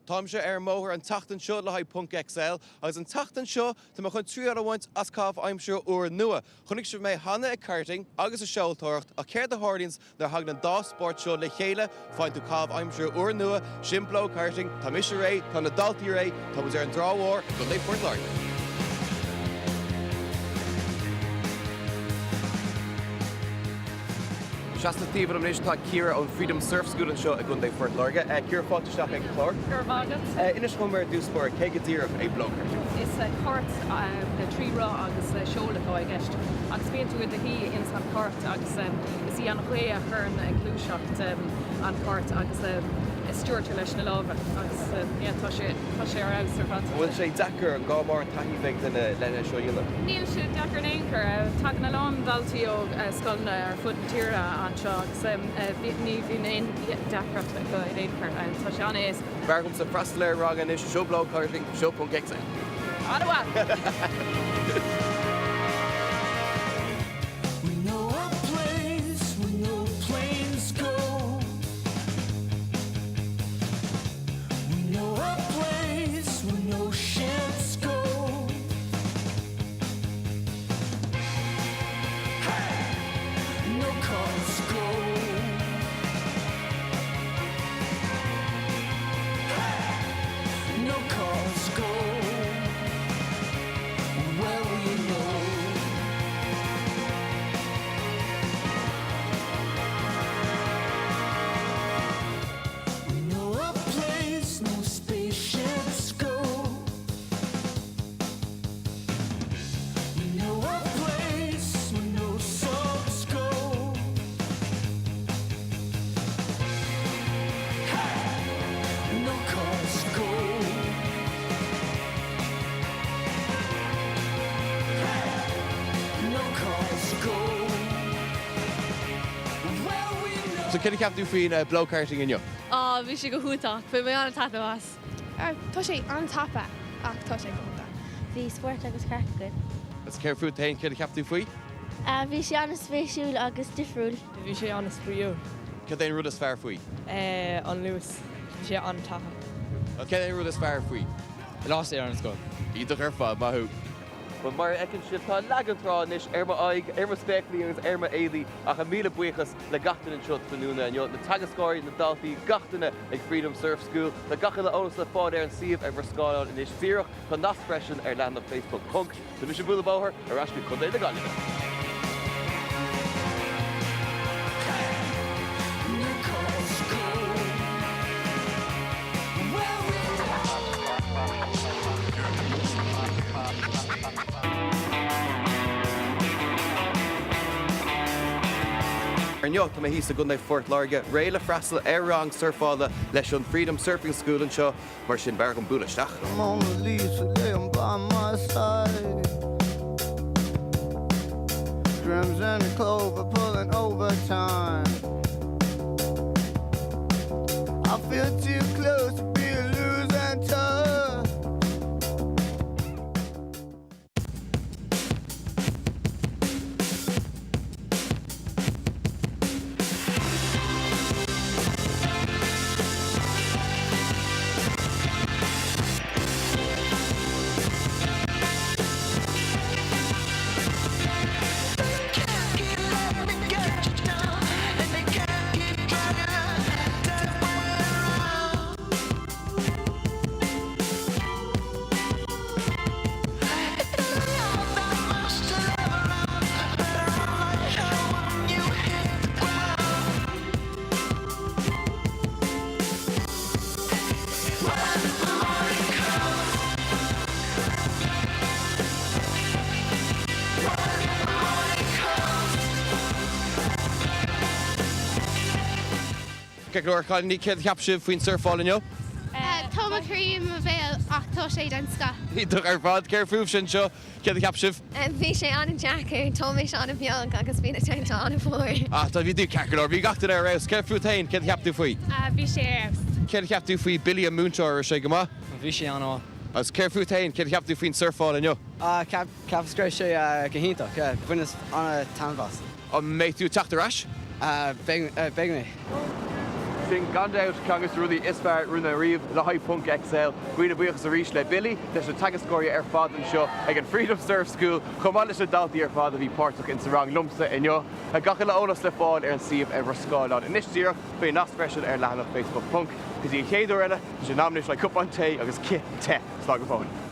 Táimse ar an mbóthar an tseachtain seo le haghaidh Ponc XL agus an tseachtain seo tá mé chun triail a bhaint as caitheamh aimsire úrnua. Chonaic sibh mé cheana ag karting agus ag seoltóireacht ach céard a tharlaíonns nuair a thagann an dá spórt seo le chéile? Faigheann tú caitheamh aimsire úrnua, sin Blokarting. Tá mise réidh, tá na daltaí réidh, tá muid ar an dTrá Mhór i gContae Phort Láirge. Seasta taobh liom anois tá Ciara ón Freedom Surf School anseo i gContae Phort Láirge. Ciara, fáilte isteach ag an chlár. Go raibh maith agat. Inis dom ar dtús báire, cé go díreach é Blokarting? Is cairt le 3 roth agus seol atá i gceist agus bíonn tú i do shuí ins an chairt agus is í an ghaoth a chuireann ag gluaiseacht an chairt agus stiúrtar leis na lámha agus yeah tá sé Tá sé ar fheabhas ar fad. An bhfuil sé deacair? An gá mórán taithí a bheith ag duine len é seo a dhéanamh? Níl sé deacair in aon chor. Tagann a lán daltaí ó scoileanna ar fud na tíre anseo agus ní bhíonn aon deacracht acu in aon chor. Tá sé an-éasca. B'fhearr dhomsa freastal ar an rang anois. Seo Blokarting, seo Ponc XL. An-mhaith! So céard a cheap tú faoin blokarting inniu? Á, bhí sé go hiontach. Bhain mé an-taitneamh as. Tá sé an-tapa ach tá sé go hiontach. Bhí spórt agus craic againn. Agus céard fút féin, céard a cheap tú faoi? Bhí sé an-spéisiúil agus difriúil. Bhí sé an-spraíúil. Cad é an rud is fearr faoi? An luas. Bhí sé an-tapa. Cad é an rud is fearr faoi? Lá saor ón scoil. Iontach ar fad, maith thú. Bhuel, mar a fheiceann sibh, tá leagan trá anois ar m'aghaidh, ar mo spéaclaí agus ar m'éadaí ach míle buíochas le gach duine anseo tráthnóna inniu, na teagascóirí, na daltaí, gach duine ag Freedom Surf School. Tá gach uile eolas le fáil ar an suíomh ar bhur scáileán anois díreach. Tá nasc freisin ar leathanach Facebook Ponc. Tá mise ag bualadh bóthair ar ais go Contae na Gaillimhe. Inniu tá mé thíos i gContae Phort Láirge, réidh le freastal ar rang surfála leis an Freedom Surfing School anseo, mar sin b'fhearr dhom bualadh isteach. Mona Lisa laying by my side Crimson clover pulling overtime I feel too close to be losing touch. Ceart go leor, a chailíní, céard a cheap sibh faoin surfáil inniu? Tá mo chroí i mo bhéal ach tá sé den scoth. Iontach ar fad. Céard fúibhse anseo? Céard a cheap sibh? Bhí sé an-deacair, tá mise an-bheag agus bhí na tonnta an-mhór. Ah, tá, bhí tú ceart go leor, bhí gach duine ar fheabhas. Céard fút féin, céard a cheap tú faoi? Bhí sé ar fheabhas. Céard a cheap tú faoi Billy an múinteoir, raibh sé go maith? Bhí sé an-mhaith. Agus céard fút féin, céard a cheap tú faoin surfáil inniu? Cheapas go raibh sé go hiontach, yeah, bhaineas an-taitneamh as. An mbeidh tú ag teacht ar ais? Beidh, beidh mé. Sin gan dabht ceann de na rudaí is fearr a rinneadh riamh le haghaidh Ponc XL. Míle buíochas arís le Billy, leis na teagascóirí ar fad anseo ag an Freedom Surf School, chomh maith leis na daltaí ar fad a bhí páirteach insa rang liomsa inniu. Tá gach uile eolas le fáil ar an suíomh ar bhur scáileán anois díreach, beidh nasc freisin ar leathanach Facebook Ponc. Go dtí an chéad uair eile, tá sé in am anois le cupán tae agus cith te. Slán go fóill.